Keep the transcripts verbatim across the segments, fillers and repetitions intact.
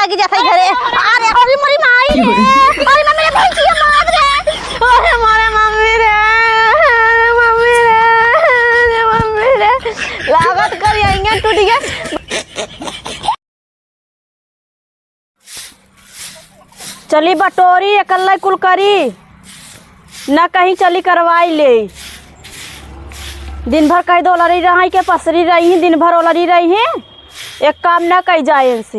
कि जात है घरे। अरे, अरे, मोरी माई रे। अरे, मम्मी रे, भैंसिया मार रे। अरे, मोरे मम्मी रे। अरे, मम्मी रे। अरे, मम्मी रे। लागत करिया टूट गया। चली बटोरी, एकल्लै कुल करी, न कहीं चली करवाई ले। दिन भर कहि दो ओलरी रही के पसरी रही, दिन भर ओलरी रही, एक काम न कही जाए इनसे।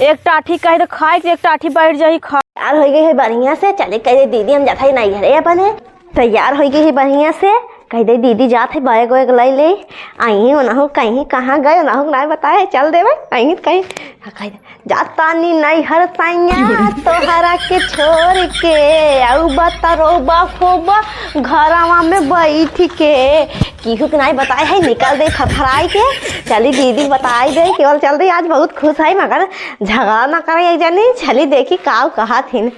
एक टाठी कहि दो खाए के, एक टाठी बैठ जाई खा। तैयार होइ गई है बढ़िया से, चली कहि दे दीदी हम जात है नैहरे अपने। तैयार होइ गई है बढ़िया से, कहि दे दीदी जात है बैग वैग लै ले। अइहीं ओनहु कहीं कहाँ गए, ओनहु नाहीं बताए, चल देबै अइहीं कहीं। हाँ, कहि दे, "जातानी नैहर सैया तोहरा के छोड़ के, अउ बतरो बखोबा घरवा में बैठ के।" केहू के नाहीं बताए है, निकल दे फफराई के। चली दीदी बताई दे, केवल चल दे, आज बहुत खुश है, मगर झगड़ा न करे एक जनी। चली देखी काउ कहत हिन।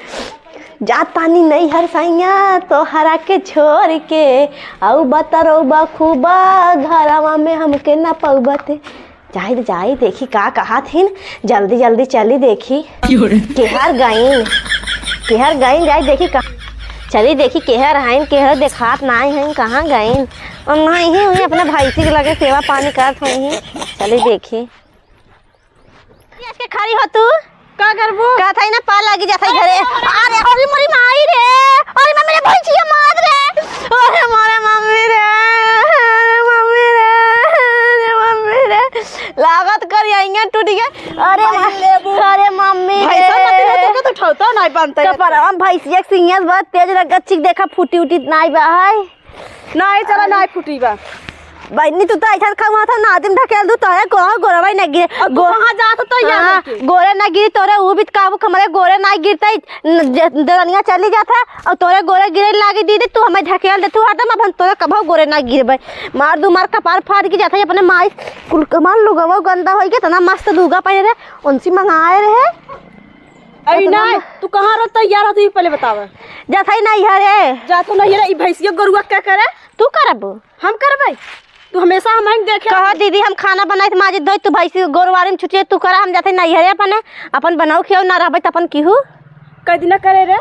"जातानी नैहर सैया तोहरा के छोड़ के, अउ बतरो बखूबा घरवा में हमके न पउबते।" जाई, जाई, देखी का कहत हिन, जल्दी, जल्दी चली देखी। केहर गईन, केहर गईन, जाई देखी का, चली देखी केहर हईन, केहर देखात नाई हईन, कहाँ गईन। और नाई ही हुई अपने भैंसी के लगे सेवा पानी करत हुई। चली देखी। आज के खड़ी हो तू? का करबू? का थाई ना पा लागी जात है घरे। अरे, अरे मोरी माई रे। अरे मम्मी रे, भैंसिया मार रे। अरे मोरे मम्मी रे। अरे मम्मी रे। अरे मम्मी रे। लागत करिया टूट गया। अरे मा-, लेबू। अरे मम्मी रे। भैंसा मत ले, तोके तो ठौता नाई बनता है। कपड़ा में भैंसिया के सिंगिया बहुत तेज लगा, चिक देखा फूटी उटी नाई बा है। नाई चला, नाई फूटी बा। बहिनी, तू तो ऐसा खाऊ था, नादिम ढकेल दू, तोरे गोड़, गोड़वा ही ना गिरे। अब तू गो-, कहाँ जात हो तैयार हाँ, होके? गोड़े ना गिरी तोरे, उ भी काबू हमरे गोड़े ना गिरते, न-, ज-, दरनिया चली जात है, और तोरे गोड़े गिरे लागी दीदी, तू हमें ढकेल दे, तू हरदम अब हम तोरे कभो गोड़े ना गिरबे। मार दू मार कपार फाड़ के जात है, अपने माई कुल हमार लुगवा गंदा होई के, इतना मस्त लुगा पहने रहे, उनसे मंगाए रहे। अरे इतना नाई, म- तू कहाँ रह तैयार हो, तू ही पहले बतावा। जात है नैहरे। जा तू नैहरे, ई भैंसिया गोरुआ क्या करे? तू करबू? हम करबै? तू हमेशा हम ही देखे कहा, रहबू। दीदी, हम खाना बनाई, माजित धोई, तू भैंसी गोरवारी में छुटिए, तू करा, हम जाते नैहरे अपने, अपन बनाऊ खियाऊ, ना रहबै त अपन केहू। कई दिन करे रे?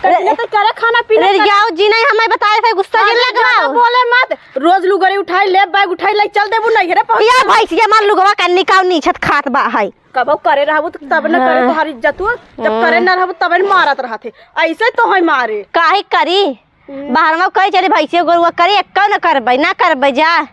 कई रे, दिन तो करे खाना पीना रे, करे। जाओ जी, नहीं, हमें बताए थे, गुस्सा अरे, जिन लगवाओ। ज्यादा बोले मत, रोज लुगरी उठाई ले, बैग उठाई ले, चल देबू नैहरे पहुँच। या भैंसिया मार लुगवा का निकाल नीचत खात बा है। कबो करे रहबू त तब न करे हाँ। तोहार इज्जत हो, जब हाँ। करे न रहबू तबे न मारत रहत है। ऐसे तो है मारे। काहे करी? हम्म। बाहर में कही चली भैंसिया गोरुआ करी, एक्का न करबै, ना करबै जा।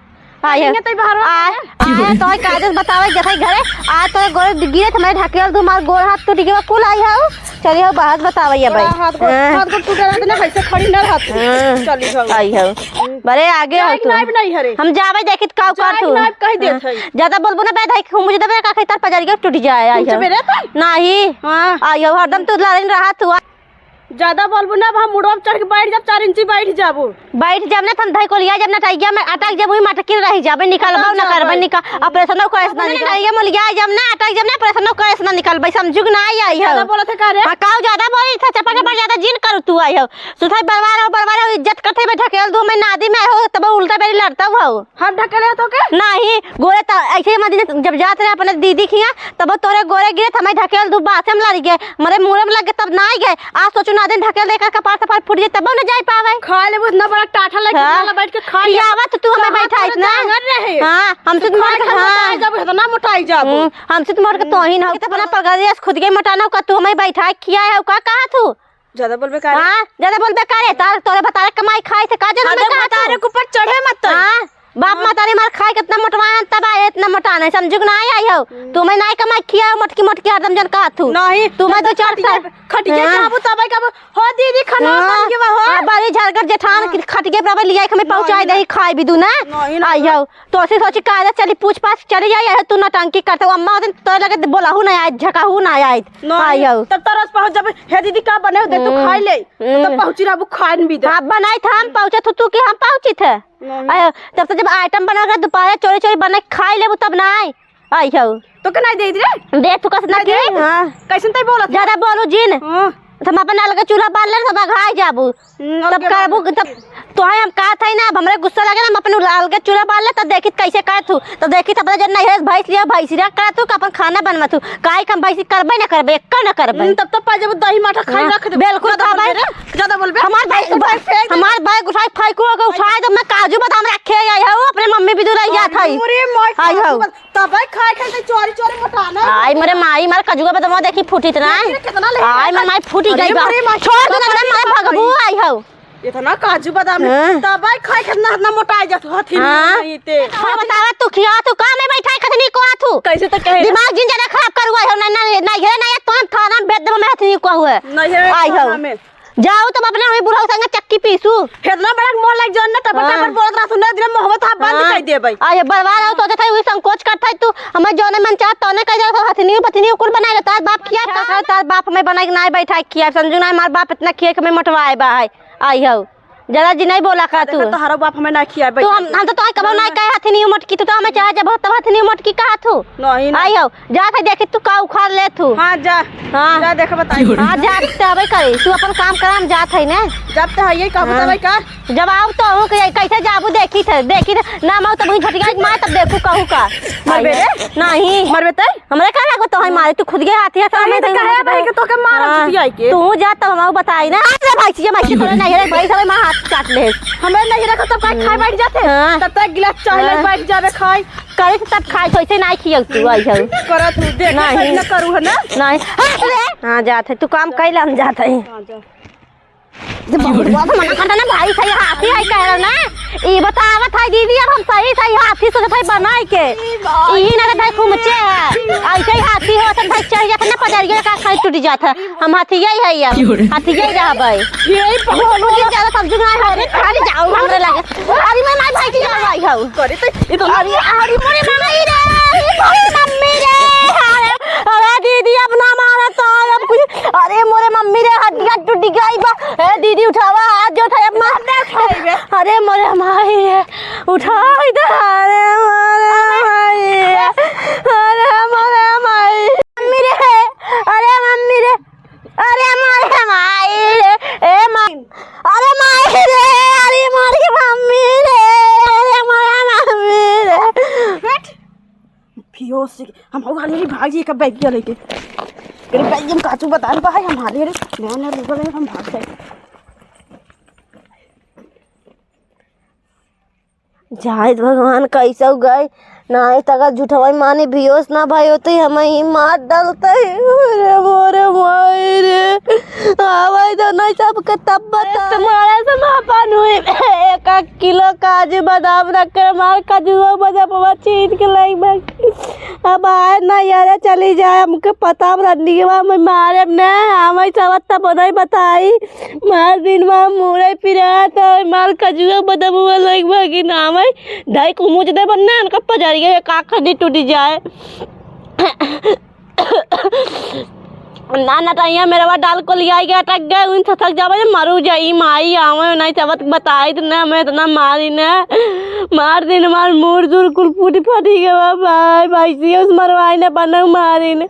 आयो। करेंगे तो बाहर में आ, करेंगे। आ, तो है कायदे से बतावे जथई घरे, आ तो गोर गिरे त मैं ढकेल दू, मार गोर हाथ टूट गवा, कुल आई हऊ। चली हऊ बाहर बतावे ये बड़ा भाई। हाथ गोड़, हाँ। हाथ गोड़ टूटे रहते ना, ऐसे खड़ी न रहत। हाँ। चली हऊ। आई हऊ। हम्म। बड़े आगे हो जाए कि तू। नाइब नहीं हरे। हम जावे देखित काउ जाए कर कि तू। नाइब कह देत हाँ। है। ज्यादा बोलबो ना बे धाई, मुझे दबे का खेतर पजरिया टूट जाए, आई तुमसे हऊ। मेरे तो? नहीं। हाँ। आई हऊ, हरदम तू लड़न रहत हुआ। ज्यादा बोलबू ना, अब हम मुड़वा पे चढ़ के बैठ जाब, चार इंची बैठ जाबू। बैठ जाब ना, त हम धई कोलिया जाब ना, टैगिया में अटक जाबू, ही मटकिन रह जाबे, निकलबो अटक ना करबे, जाबे। निकल, ऑपरेशन ना करे, ना निकल। टैगिया में लिया जाब ना, अटक जाब ना, ऑपरेशन ना करे, ना निकलबे, समझू कि ना आई, आई हो। ज्यादा बोलत है का रे? हाँ, काऊ ज्यादा बोली था, चपा चपा ज्यादा जिन करू तू आई हो। सुथाई बरवार हो, बरवार हो, इज्जत करते बे ढकेल दू, मैं नादी में हो, तब उल्टा बेरी लड़ता हो। हम ढकेले तो के? नहीं, गोरे त ऐसे ही मदीना जब जात रहे अपने दीदी खिया, तब तोरे गोरे गिरे त हमें ढकेल दू बासे में लड़ गए, मरे मुरे में लग गए तब ना आई गए। आज सोचू ना दिन ढकेल देकर कपार सपार फूट जाए तब न जाए पावे। खा लेबू इतना बड़ा टाठा लेके हाँ। वाला बैठ के खा ले। खियावत तू हमें कहाँ बैठाइत तोरे ना। जांगर रहे? हाँ, हमसे तू तो खा मोट के हाँ। मोटाई जाबू, इतना मोटाई जाबू। हम्म, हमसे तो मोट के तोहिन हो। तो अपना पगड़िया से खुद के मोटाना का तू हमें बैठाए खिया है, का कहा तू? ज्यादा बोलबे का रे? हाँ, ज्यादा बोलबे का रे? तार, तोरे बतारे कमाई खाई से का जरूरत अरे है का बतारे तू? के ऊपर चढ़े मत तू। हाँ, बाप हाँ। मतारी मार खाए कितना मोटवा है, तब आए इतना मोटा नहीं, समझू कि ना आई हो। हम्म। तुम्हें नाई कमाई खिया, मोटकी मोटकी हरदम जन कहा तू। नहीं, तुम्हें तो तो चार खटिया साल पे, खटिया पे हाँ। आबू तब आई कब, "हो दीदी, खाना हाँ। बन गया हो।" हाँ, बड़ी झरगर जेठान हाँ। की खटिया पे अब लिया, हमें पहुँचाई नहीं, दही, खाई भी दू ना। नहीं, नहीं। आई हो। तो ऐसे सोची कायदा चली पूछ पाछ चली जाई, अरे तू नौटंकी करते हो, अम्मा दिन तो लगे बोलाहू ना आए, झकाहू ना आए। नहीं, आयो। तब तरस पहुँच जब, "हे दीदी का बने हो दे तू हम्म, खाई ले।" तो हम्म। पहुँची रहबू खान भी दे। हाँ, बनाई था हम पहुँचे तू, तू कि हम पहुँची थे। नहीं। आयो, तब तो जब आइटम बना के दोपहर चोरी चोरी बना के खाई लेबू तब ना आई। आई हो। तो के नहीं दे दी रे? दे तू कस ना नहीं की? दे। हाँ। कैसन तई बोलत है? ज्यादा बोलू जिन। हाँ। तो हम अपन अलग चूल्हा बाल ले, सब अघाई जाबू। हम्म, तब अलगे करबू, बाबू। तब तोहे हम कहत हई ना, अब हमरे गुस्सा लगे ना, हम अपन अलगे चूल्हा बार ले, तब देखित कैसे करत हूँ, तब देखित अपने जन नैहरे से भैंस लिया, भैंसिया करत हूँ, कि अपन खाना बनवत हूँ, काहे कि हम भैंसी करबे ना करबे, एक्का ना करबे। हम्म, तब तो पा जब दही माठा खाई हाँ, रख दे। बिल्कुल ज्यादा खाबे। बोलबे रे, ज्यादा बोलबे। हमार भाई, ज्यादा बोलबे, फेंक दे। हमार भाई गुसाई फेंको के उठाए, तो मैं काजू बादाम रखे आई हूँ, अपने मम्मी भी दूर आई जात हई। अरे रे माई, आई काजू हऊ। बादाम, तबे खाए खाए के चोरी चोरी मोटाना। आई मोरे माई, मार कजुआ बादाम देखी फूटित ना। देख रे, कितना ले आई मोरे माई, फूटी अरे गई बा। मोरे माई, छोड़ दे, कितना ना, माई, भगबू आई हऊ। इतना काजू बादाम है, हाँ। तबे खाए के इतना, इतना मोटाई जात हथिन हाँ। नहीं ते। हाँ, बतावा तू खिया तू का में बैठा है, कतनी को आ तू। कैसे तो कहे? दिमाग जिन ज्यादा खराब करुआ हो ना, ना, ना, ये ना, ये तो हम थाना में भेज देबो, मैं हथिनी को हुए। नहीं है आई हो। थाना में। जाओ तब अपने वही बुढ़ऊ संगे चक्की पीसू। इतना बड़ा मोह लग जौन ना, टपर हाँ। टपर बोलत रहत सुन, दिल में मोहब्बत आप बंद हाँ। कर देबै। आ, ये बर्बाद हो, सोचत है, वही संकोच करत है, तू हमें जौने मन चाहत, तौने कह जाओ, हथिनी, पथिनी, कुल बनाए, तार बाप खिया, तार बाप हमें बनाए के ना बैठा खिया, समझू ना, हमार बाप इतना खिया के हमें मोटवाए बा है। आई हऊ। ज्यादा जी नहीं बोला कर अरे तू। तो तोहरो बाप हमें ना खियाए तू हम, बैठा हम तो तोहे कबो ना ना। कहे हथिनी मोटकी, तू तो हमें चाहे जब तब हथिनी मोटकी कहा तू। नहीं, नहीं। आई हऊ, जा थे देखी तू का उखाड़ ले तू। हाँ, जा। हाँ। जा देख बताई। हाँ, जा तबे करे। तू अपन काम कर, हम जात है ना। जब ते है यही कहबो हाँ। तबे कर। जब आओ तो हूँ के कैसे जाबू देखी थे, देखी थे। ना माऊ तब वही झटिया मार तब देखू कहू का। मरबे रे? नहीं। मरबे ते? हमरे का लागो तो है मारे, तू खुद के हाथी है, नहीं, सामने तो से कहे मार भाई दे। के तोके मार हाँ। छुटिया के। तू जा तब हम बताई ना। आज रे भाई, ये भाई से तोरे नहीं रे, भाई सब मार हाथ काट ले। हमरे नहीं रखो तब का खाए बैठ जाते। हाँ। तब तक गिलास चाय ले हाँ। बैठ जाबे खाए। करे तो तब खाए, तो ऐसे नहीं खियो तू आई हो। करत हूँ, देख नहीं। ना करू है ना। नहीं। हाँ, रे। हाँ, जात है, तू काम कैला हम जात है। हाँ, जा। जब बहुत बहुत मना करता ना भाई, सही हाथी है कह रहा ना। ई बतावत है दीदी, अब हम सही सही हाथी सोचत है बनाए के। ई ना तो भाई खुमचे है। ऐसे ही हाथी हो, तो भाई चढ़ जाता ना पजरिया का खाई टूट जाता। हम हाथी यही है यार। क्यों रे? हाथी यही रहबै। यही पकड़ो। मुझे ज्यादा समझ में आया, अरे खाली जाओ हमरे लगे। अरे मैं नहीं भाई की जाओ भाई हूँ। करे तो ये तो अरे, अरे मोरे माई रे, अरे मोरे मम्मी रे। अरे, अरे दीदी अब ना मारा तो अब कुछ। अरे मोरे मम्मी रे, हड्डियाँ टूट गई बा। ए दीदी उठावा, हाथ जो उठाए अब मार। अरे मोरे माई रे, उठाई दे। अरे मोरे माई रे, अरे मोरे माई। मम्मी रे, अरे मम्मी रे, अरे मोरे माई रे, ए माई, अरे माई रे, अरे मोरे मम्मी रे, अरे मोरे मम्मी रे। हट। फियोस से हम हो गए भाग जी का बैग लेके। तेरे बैग में काचू बता रहा है हमारे रे। मैं ना रुको ले हम भाग गए। जाहिद भगवान कैसौ गए, नाहीं त अगर झूठवई मानी भियोस ना भई होती, हमें ही मार डालते। अरे मोरे माई रे, आवे तो नहीं सबके तब बता। तुम्हारे से मापन हुई, एक एक किलो काजू बादाम रख कर मार काजू बादाम छीन के लाई भाग। अब आए ना यारे चली जाए, हमके पता रंडीवा में मारे ना, हमें सब तब नहीं बताई। मार दिन मा मुड़े पिरात है, मार कजुआ बदबुआ लग भागी नाम है। ढाई को मुझ दे बनना, उनका पजरिया के का खंडी टूटी जाए। ना नटैया मेरवा डाल को लिया गया, अटक गए, उन ससक जावे, मरू जाई, माई आवे, नहीं सबत बताई तो ना, मैं इतना मारी ना, मार दिन मार मूड़ दूर कुल फूटी फटी गवा भाई, भाई सी उस मरवाई ने बनऊ मारी ने।